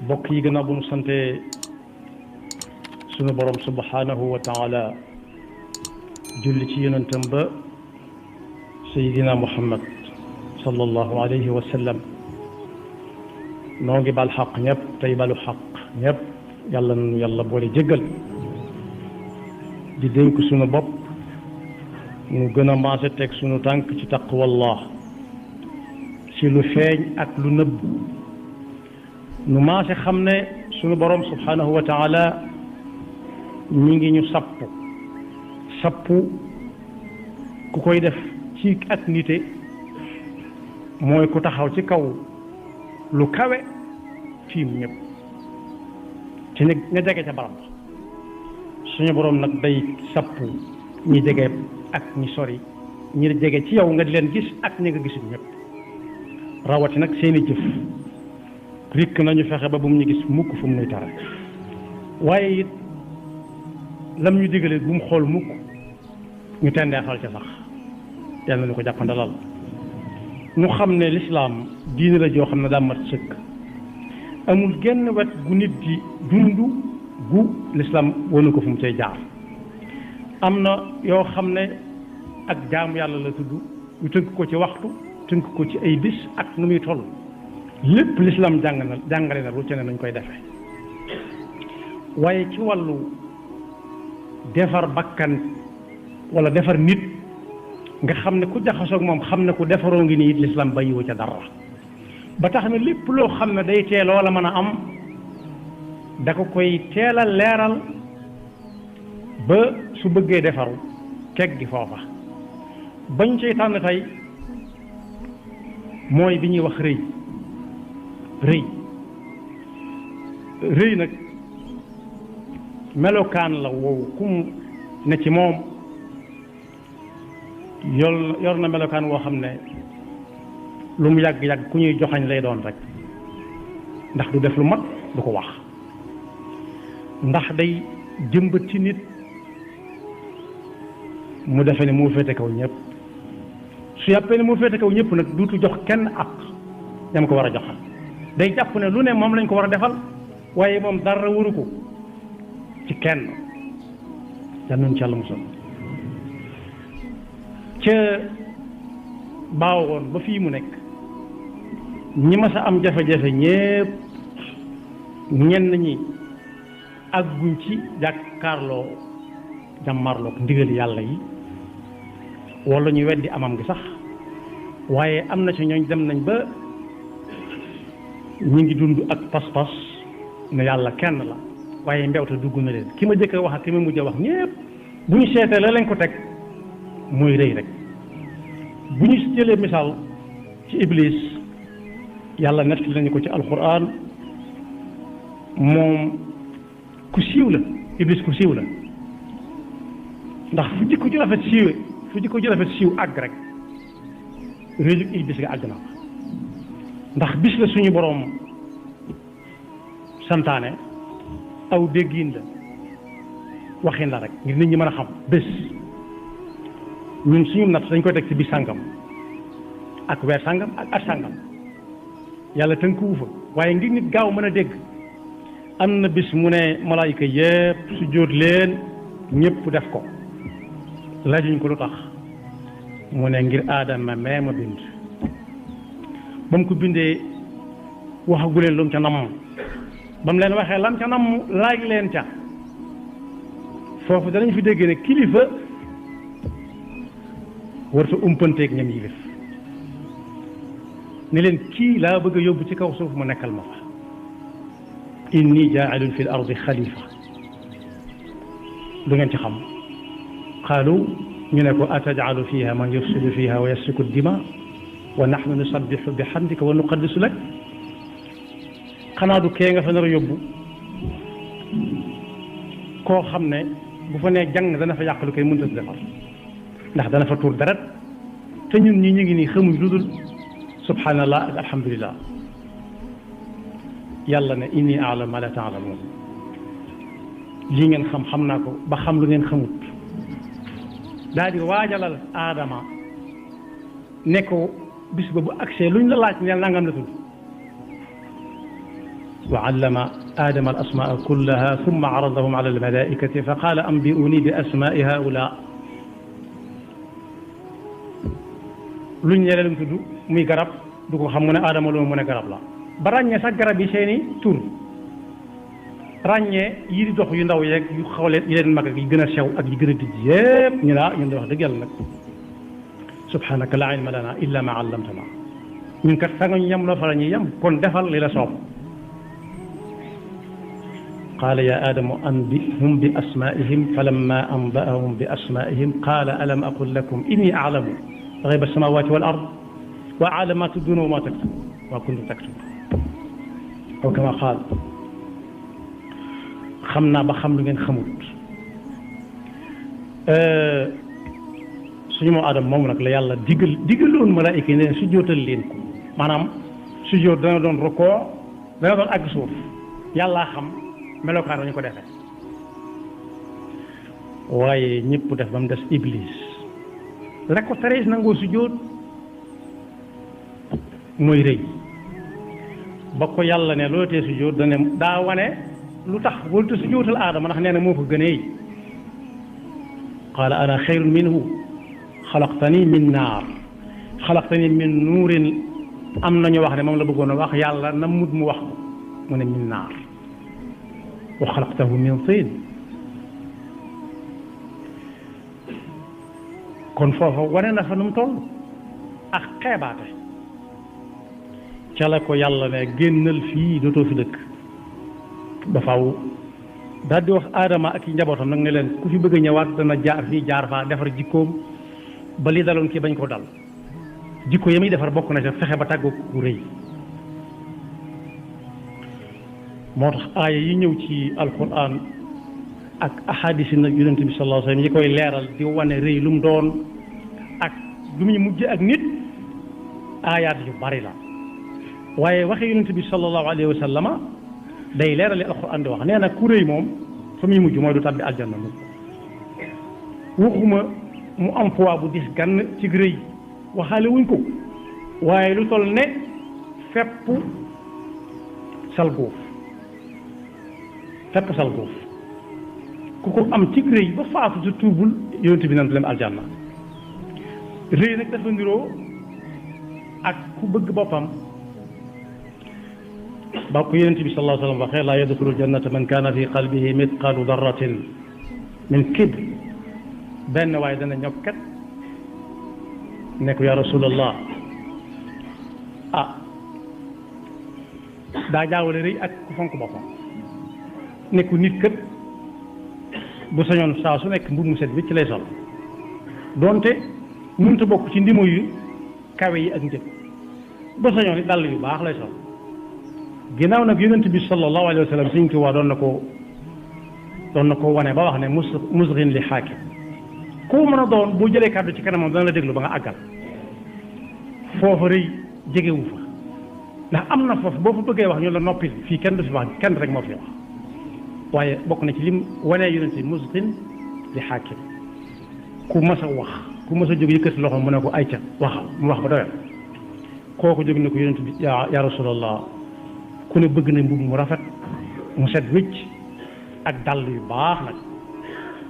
bokk yi gannaaw bu nu sante sunu borom subhanahu wa taala julli ci yonentam ba sayidina muhammad sallallahu alayhi wa sallam noo ngi bal xaq ñëpp tey balu xaq ñëpp yàlla nu yàlla boole jéggal di dénk sunu bopp nu gën a maase teg sunu tànk ci taqwallah ci lu feeñ ak lu nëbb nu maase xam ne sunu borom subhanahu wa taala ñi ngi ñu sappu ku koy def ci ak nite mooy ku taxaw ci kaw lu kawe tiim ñëpp ci ña jege ca barab suñu borom nag day sappu ñi jege ak ñi sori ñi jege ci yow nga di leen gis ak ñi nga gisul ñëpp rawati nag seeni jëf rikk nañu fexe ba bu mu ñu gis mukk fu mu nuy tara waaye it lam ñu digale bu mu xool mukk ñu tendeexal ca sax yàlla na ñu ko jàppandalal ñu xam ne lislaam diine la joo xam ne daa mat sëkk amul genn wet gu nit di dund gu lislaam wonu ko fu mu cay jaar am na yoo xam ne ak jaamu yàlla la tudd ñu tënk ko ci waxtu tënk ko ci ay bis ak nu muy toll lépp lislaam jàngale na lu ci ne nañ koy defee waaye ci wàllu defar bakkan wala defar nit nga xam ne ku jaxasoog moom xam ne ku defaroo ngi nii it lislaam bàyyiwu ca dara ba tax na lépp loo xam ne day teel wala mën a am da ko koy teel a leeral ba su bëggee defaru teg gi foofa bañ cay tànn tey mooy bi ñuy wax rëy nag melokaan la wow kum ne ci moom yor na melokaan woo xam ne lu mu yàgg-yàgg ku ñuy joxañ lay doon rek ndax du def lu mag du ko wax ndax day jëmbat ci nit mu defe ne moo féete kaw ñëpp su yàppee ne moo féete kaw ñëpp nag duutu jox kenn ak ñam ko war a joxal day jàpp ne lu ne moom lañ ko war a defal waaye moom dara waru ko ci kenn yal nañu ci yàlla musal ca baawoon ba fii mu nekk ñi mas a am jafe-jafe ñépp ñenn ñi àgguñ ci jàkkaarloo jàmmarloog ndigal yàlla yi wala ñu weddi amam gi sax waaye am na ci ñooñ dem nañ ba ñi ngi dund ak pas-pas ne yàlla kenn la waaye mbewte dugg na leen ki ma jëkk a wax ak ki ma mujj a wax ñépp bu ñu seetee la leen ko teg mooy rëy rek bu ñu jëlee misaal ci iblis yàlla nettali nañu ko ci alquran moom ku siiw la iblis ku siiw la ndax fu jikko ju rafet siiw àgg rek réju iblis nga àgg na ndax bis la suñu boroom santaane aw déggiin la waxin la rek ngir nit ñi mën a xam bés ñun suñu natt dañ koy teg ci bis sàngam ak weer sàngam ak at sàngam yàlla tënkuwu fa waaye ngir nit gaaw mën a dégg am na bis mu ne malaayika yépp su jóot leen ñépp def ko laajuñ ko lu tax mu ne ngir aadama mee ma bind ba mu ko bindee waxagu leen lu mu ca namm ba mu leen waxee lam ca namm laaj leen ca foofu danañ fi dégg ne kilifa warta umpanteeg ñam yilif ne leen kii laa bëgg a yóbbu ci kaw suuf mu nekkal ma fa inni jaailun fi l ardi xalifa lu ngeen ci xam qaalu ñu ne ko atajalu fiha man yufsidu fiha wa yasfiku dima wa nahnu nusabbihu bi hamdika wa nuqaddisu lak xanaa du kee nga fa nar a yóbbu koo xam ne bu fa nee jàng dana fa yàq lu koy mënta defar ndax dana fa tuur deret te ñun ñi ñu ngi nii xamuñ lu dul subhanallah ak alhamdulillah yàlla ne inni a'lamu ma la ta'lamun lii ngeen xam naa ko ba xam lu ngeen xamut daal di waajalal aadama ne ko bis ba bu agsee luñ la laaj neel nangam la tudd وعلم آدم الأسماء كلها ثم عرضهم على الملائكة فقال أنبئوني بأسماء هؤلاء luñ ñële lu tudd muy garab du ko xam mu ne aadama loolu mu ne garab la ba ràññee sax garab yi seeni tur ràññee yi di dox yu ndaw yeeg yu xawle yi leen mag ak yi gën a sew ak yi gën a dijj yépp ñu laa ñun de wax dëgg yàlla nag subhanaka la ilma lana illa ma allamtana ñun kat fa nga ñu yem loo fa la ñuy yem kon defal li la soob قال يا آدم أنبئهم بأسمائهم فلما أنبأهم بأسمائهم قال ألم أقل لكم إني أعلم غيب السماوات والأرض وأعلم ما تبدون وما تكتمون وكنتم تكتمون أو كما قال خمنا بخم لغين خمود suñu moo Adama moom nag la yàlla digaloon malaayika yi ne sujjóotal leen ko maanaam sujjóot dana doon rukoo dana doon àgg suuf yàllaa xam melokaan la ñu ko defee waaye ñëpp def ba mu des iblis la ko teree nangoo sujjóot mooy rëy ba ko yàlla ne loolu tee sujjóot dana daa wane lu tax waluta sujjóotal aadama ndax nee na moo ko gënee qaala ana xayrun minhu xalaqtani min naar xalaqtani min nuurin am nañu wax ne moom la bëggoon a wax yàlla na mut mu wax ko mu ne min naar wa xalaqtahu min tiin kon foofa wane na fa nu mu toll ak xeebaate ca la ko yàlla ne génnal fii dootoo fi dëkk ba faw daal di wax aadama ak i njabootam nag ne leen ku fi bëgg a ñëwaat dana jaar fii jaar faa defar jikkoom ba li daloon kii bañ ko dal jikko yi muy defar bokk na ca fexe ba tàggoo ku rëy moo tax aaya yi ñëw ci alquran ak ahadis yi nag yonent bi sallallahu alayhi wa sallam yi koy leeral di wane rëy lu mu doon ak lu muy mujj ak nit aayaat yu bari la waaye waxe yonent bi sallallahu alayhi wa sallama day leeral li alquran di wax nee na ku rëy moom fa muy mujj mooy du tàbbi aljanna moom waxuma mu am poids bu dis gann ci rëy waxaale wuñ ko waaye lu toll ne fepp salgóof ku ko am ci rëy ba faatu te tuubul yonent bi nan dem aljanna rëy nag dafa niroo ak ku bëgg boppam ba ko yonent bi sallallahu alayhi wa sallam waxee laa yadxulu jannata man kaana fi qalbihi mitqaalu darratin min kibr benn waaye dana ñokkat ne ko yaa rasulallah daa jaawale rëy ak ku fonk boppam ne ko nit kët bu sañoon saa su nekk mbubb mu set bi ci lay sol doonte mënta bokk ci ndimo yu kawe yi ak njëkk bu sañoon it dàll yu baax lay sol ginnaaw nag yonent bi sallallahu alayhi wa sallam Sëñ Tuubaa doon na ko wane ba wax ne musghin li xaakim ku mën a doon boo jëlee kàddu ci kanamam dana la déglu ba nga àggal foofa rëy jegewu fa ndax am na foofu boo fa bëggee wax ñu la noppil fii kenn du fi wax kenn rek moo fi wax waaye bokk na ci lim wanee yonent bi musghin li xaakim ku mas a wax ku mas a jóg yëkkati loxo mu ne ko ayca waxal mu wax ba doyal kooku jóg ne ko yonent bi yaa rasulallah ku ne bëgg na mbubb mu rafet mu set wécc ak dàll yu baax nag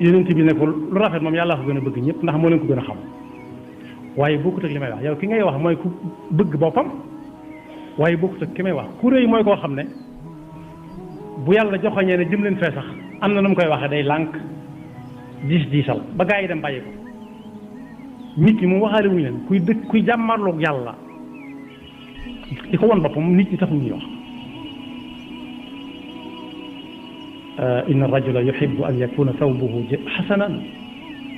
yonent bi ne ko lu rafet moom yàlla ko gën a bëgg ñëpp ndax moo leen ko gën a xam waaye bokkut ak li may wax yow ki ngay wax mooy ku bëgg boppam waaye bokkut ak ki may wax ku rëy mooy koo xam ne bu yàlla joxoñee ne jëm leen fee sax am na nu mu koy waxee day lànk diisal ba gaa yi dem bàyyi ko nit ñi moom waxaale wuñu leen kuy jàmmarloog yàlla di ko won boppam nit ñi taxul ñuy wax inna ar-rajula yuhibbu an yakuna thawbuhu hasanan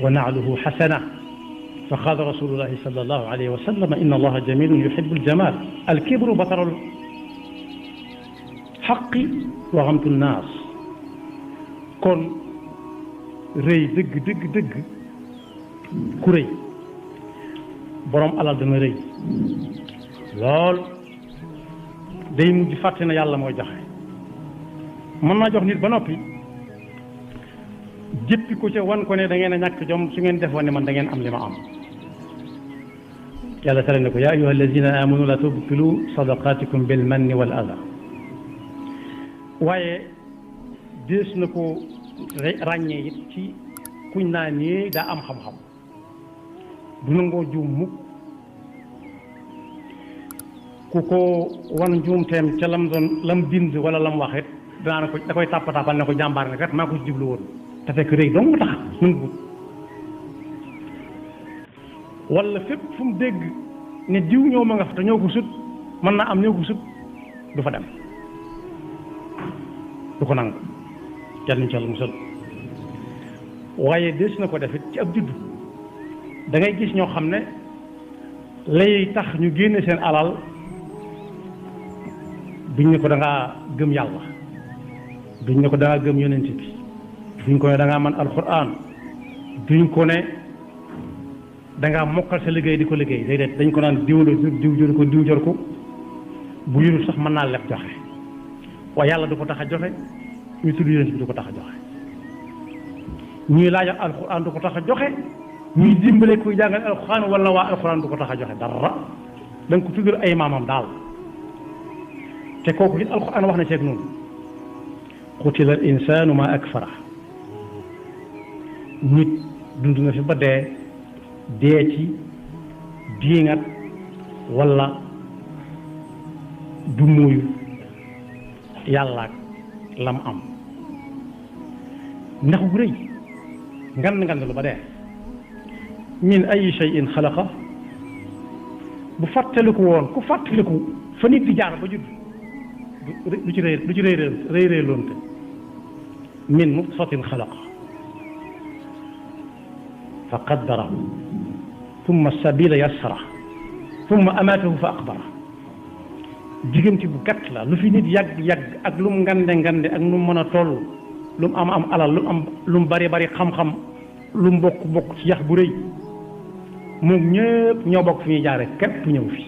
wa na'luhu hasana fa qala rasulullahi sallallahu alayhi wa sallam inna allaha jamilun yuhibbu al-jamal al-kibru bataru al-haqqi wa ghamtu an-nas kon rëy dëgg ku rëy borom alal dana rëy lool day mujj fàtte na yàlla mooy joxe mën naa jox nit ba noppi jëppi ko ca wan ko ne da ngeen a ñàkk jom su ngeen defoon ne man da ngeen am li ma am yàlla tere na ko yaa ayyuha alladina amanu la tubtilu sadaqatikum bil manni wal adha waaye dees na ko ràññee it ci kuñ naa nii daa am xam-xam du nangoo juum mukk ku ko wan njuumteem ca lam bind wala lam wax it da koy tàppatàppal ne ko jàmbaar nga kat maa ko ci jublu woon te fekk rëy dong tax nanguwut wala fépp fu mu dégg ne diw ñëw ma nga fa te ñëw ko sut mën naa am ñëw ko sut du fa dem du ko nangu yàlla nañ ci Yàlla musal waaye des na ko defit ci ab juddu da ngay gis ñoo xam ne lay tax ñu génne seen alal duñ ne ko da ngaa gëm yàlla duñ ne ko da ngaa gëm yonent bi duñ ko ne da ngaa mën alquran duñ ko ne da ngaa mokkal sa liggéey di ko liggéey déedéet dañ ko naan diw la diw jor ko diw jor ko bu yurul sax mën naa leb joxe waaye yàlla du ko tax a joxe ñu tudd yonent bi du ko tax a joxe ñuy laajal alquran du ko tax a joxe ñuy dimbale kuy jàngal alquran wala waa alquran du ko tax a joxe dara da nga ko tuddal ay maamam daal te kooku it alquran wax na ceeg noonu qutila al insanu ma akfara nit dund na fi ba dee ci diingat wala du muuyu yàlla lam am ndax bu rëy ngand lu ba dee min ay shay'in xalaqa bu fàttaliku woon ku fàttaliku fa nit di jaar ba judd du ci rëy loonte min nutfatin xalaqa fa qaddarahu thumma sabila yassara thumma amaatahu fa aqbara diggante bu gàtt la lu fi nit yàgg ak lu mu ngande ak lu mu mën a toll lu mu am alal lu mu bari xam-xam lu mu bokk ci yax bu rëy moom ñëpp ñoo bokk fi ñuy jaare képp ñëw fi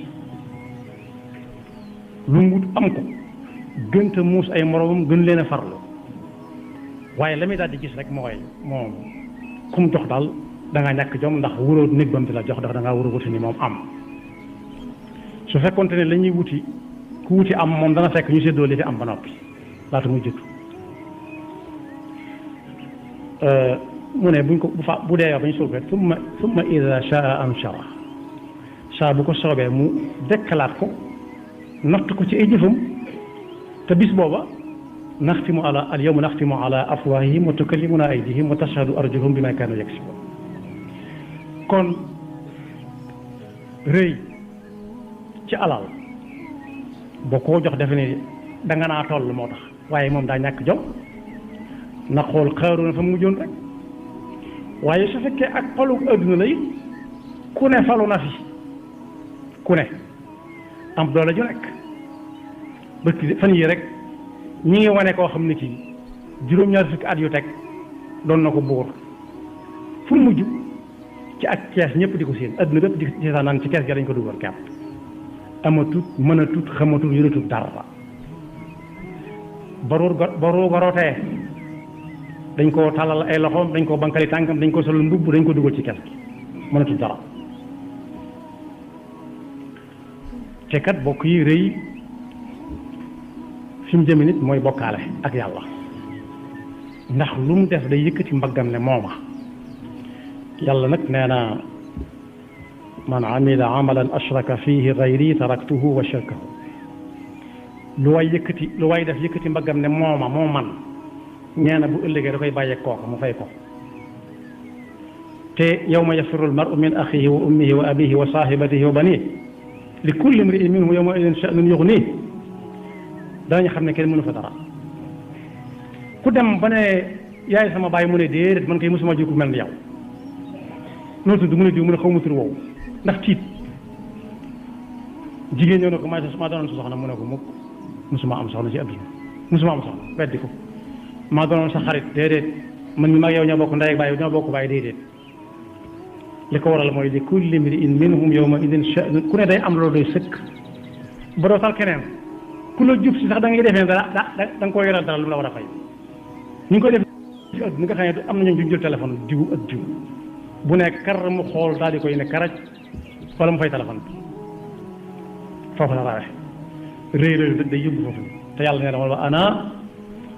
lu mu wut am ko gënta muus ay moroomam gën leen a farlu waaye la muy daal di gis rek mooy moom ku mu jox daal da ngaa ñàkk jom ndax wuroo néeg bam di la jox ndax da ngaa war a wuti ni moom am su fekkonte ne la ñuy wuti ku wuti am moom dana fekk ñu séddoo li fi am ba noppi laata muy jëkk mu ne buñ ko bu dee ba ñu suul rek summa ida shaa anshara saa bu ko soobee mu dekkalaat ko natt ko ci ay jëfam te bis booba naxtimu ala al yawma naxtimu ala afwahihim wa tukallimuna aydihim wa tashhadu arjuhum bima kaanu yaksibun kon rëy ci alal boo ko jox defe ne da nga naa toll moo tax waaye moom daa ñàkk jom na xool Qaaruuna fa mu mujjoon rek waaye su fekkee ak xolu adduna lay ku ne falu na fi ku ne am doole ju nekk bëkk fan yii rek ñi ngi wane koo xam ne kii juróom-ñaar fukki at yu teg doon na ko buur fu mu mujj ci ak kees ñëpp di ko séen adduna bépp di seetaan naan ci kees ga dañ ko dugal kepp amatut mënatut xamatut yoratut dara baruur garotee dañ koo tàllal ay loxoom dañ koo bankali tànkam dañ ko solal mbubb dañ ko dugal ci kees gi mënatut dara te kat bokk yi rëy fi mu jëme nit mooy bokkaale ak yàlla ndax lu mu def day yëkkati mbaggam ne mooma yàlla nag nee na man amila amalan ashraka fihi gayri taraktuhu wa shirkahu lu waay def yëkkati mbaggam ne mooma moo man nee na bu ëllëgee da koy bàyyeeg kooku mu fay ko te yawma yafiru almaru min axihi wa ummihi wa abihi wa sahibatihi wa banihi li kulli imri'in minhum yawma idin sha'nun yughnihi danañu xam ne kenn mënu fa dara ku dem ba ne yaay sama baay mu ne déedéet man kay mosuma ji ku mel ni yow noo tudd mu ne diw mu ne xaw ma tur woowu ndax tiit jigéen ñëw ne ko maa doonoon sa soxna mu ne ko mukk mosuma am soxna ci àdduna mosuma am soxna weddi ko maa doonoon sa xarit déedéet man mi mag yow ñoo bokk ndey ak baay ñoo bokk baay déedéet li ko waral mooy li kulli imri'in minhum yawma idin sha'nun ku ne day am loolu doy sëkk ba doo tal keneen ku la jub si sax da ngay defee da nga koy yoral dara lu mu la war a fay ñu ngi koy def si àdduna nga xam ne am na ñoom duñ jël téléphone diw ak diw bu nekk kar mu xool daal di koy ne karaj wala mu fay téléphone bi foofu la rawee rëy day yóbbu foofu te yàlla nee na wala ana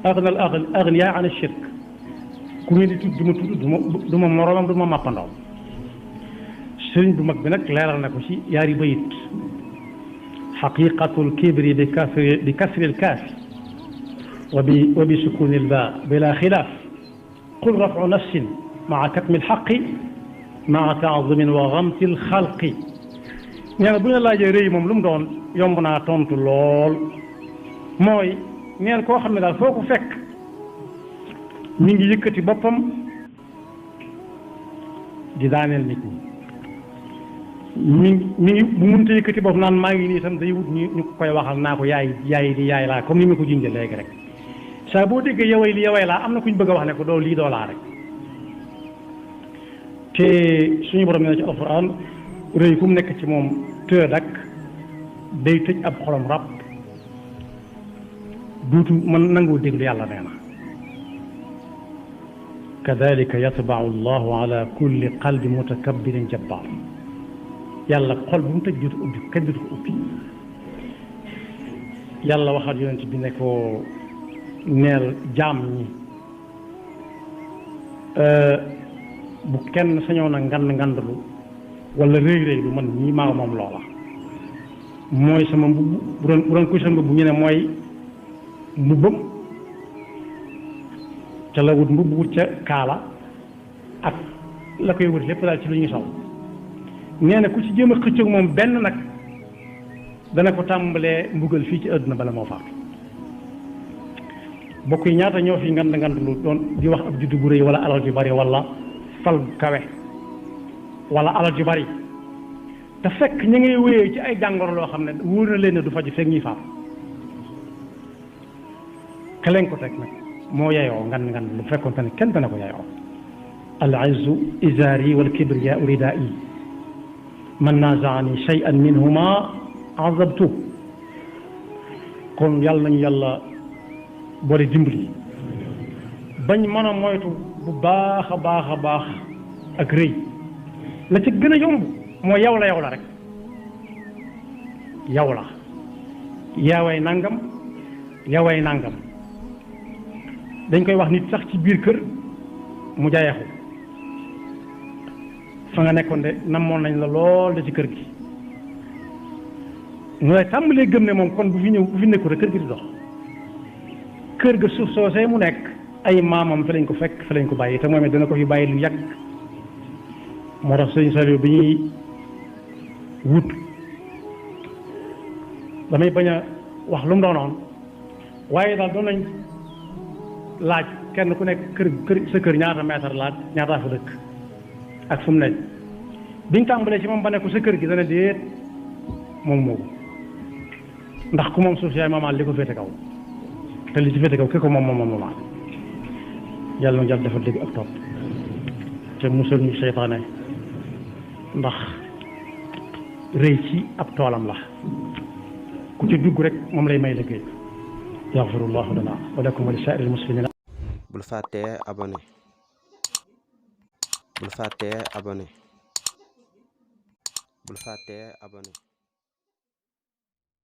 agna al agniya an shirk ku ngeen di tudd du ma moroomam du ma màppandaw sëriñ bu mag bi nag leeral na ko ci yaari bayit xaqiqatu lkibri bi kasri lkaafi wa bi sukuni lbaa bila xilaaf qul rafu nafsin maa katmi lxaqi maa taazimin wa gamti lxalqi nee na bu ñu laajee rëy moom lu mu doon yomb naa tontu lool mooy neen koo xam ne daal foo ko fekk mi ngi yëkkati boppam di daaneel nit ñi mi ngi bu mënta yëkkati bopp naan maa ngi nii itam day wut ñu koy waxal naa ko yaay laa comme ni ma ko junjee léegi rek saa boo déggee yaway laa am na ku ñu bëgg a wax ne ko doo lii doo laa rek te suñu borom nee na ci alquran rëy fu mu nekk ci moom tëdd ak day tëj ab xolam rab duutu mën nangoo déglu yàlla nee na kadalika yatbau allahu ala kulli qalbi mutakabbirin jabbar yàlla xol bu mu tëj duutu ubbi kenn duutu ko ubbi yàlla waxaat yonent bi ne ko neel jaam ñi bu kenn sañoon a ngandlu wala rëy lu man ñii maa moom loola mooy sama mbubb bu doon kuy sa mbubb ñu ne mooy mbubbam ca la wut mbubb wut ca kaala ak la koy wut lépp daal ci lu ñuy sol nee na ku ci jéem a xëccoog moom benn nag dana ko tàmbalee mbugal fii ci àdduna bala moo faatu bokk yi ñaata ñoo fi ngand lu doon di wax ab juddu bu rëy wala alal ju bari wala fal kawe wala alal ju bari te fekk ñu ngay wéyee ci ay jàngoro loo xam ne wóor na leen ne du faju fekk ñuy faatu keleen ko teg nag moo yeyoo ngan lu fekkoon te ne kenn dana ko yeyoo al izzu izaari wal kibriya ridaa'i man nazaani shay'an minhuma azabtu kon yàlla nañu yàlla boole dimbali bañ mën a moytu bu baax a baax ak rëy la ci gën a yomb mooy yow la rek yow la yaaway nangam dañ koy wax nit sax ci biir kër mu jayeexu fa nga nekkoon de namoon nañ la lool de ci kër gi mu lay tàmbalee gëm ne moom kon bu fi nekku rek kër gi di dox kër ga suuf soosee mu nekk ay maamam fi lañ ko fekk fi lañ ko bàyyi te moom it dana ko fi bàyyi lu yàgg moo tax sëñ Saliou bi ñuy wut damay bañ a wax lu mu doonoon waaye daal doon nañ laaj kenn ku nekk kër sa kër ñaata mètre laaj ñaataa fa dëkk ak fu mu nekk biñ tàmbalee ci moom ba ne ko sa kër gi dana déet moom moo ko ndax ku moom suuf si yaay maamaal li ko féete kaw te li ci féete kaw ki ko moom maamaal yàlla na jàll dafa dégg ak topp te musal ñu seytaane ndax rëy ci ab toolam la ku ci dugg rek moom lay may liggéey yaxfirullahu lana wa lakum wa li saa'iril muslimina bul fàttee abonné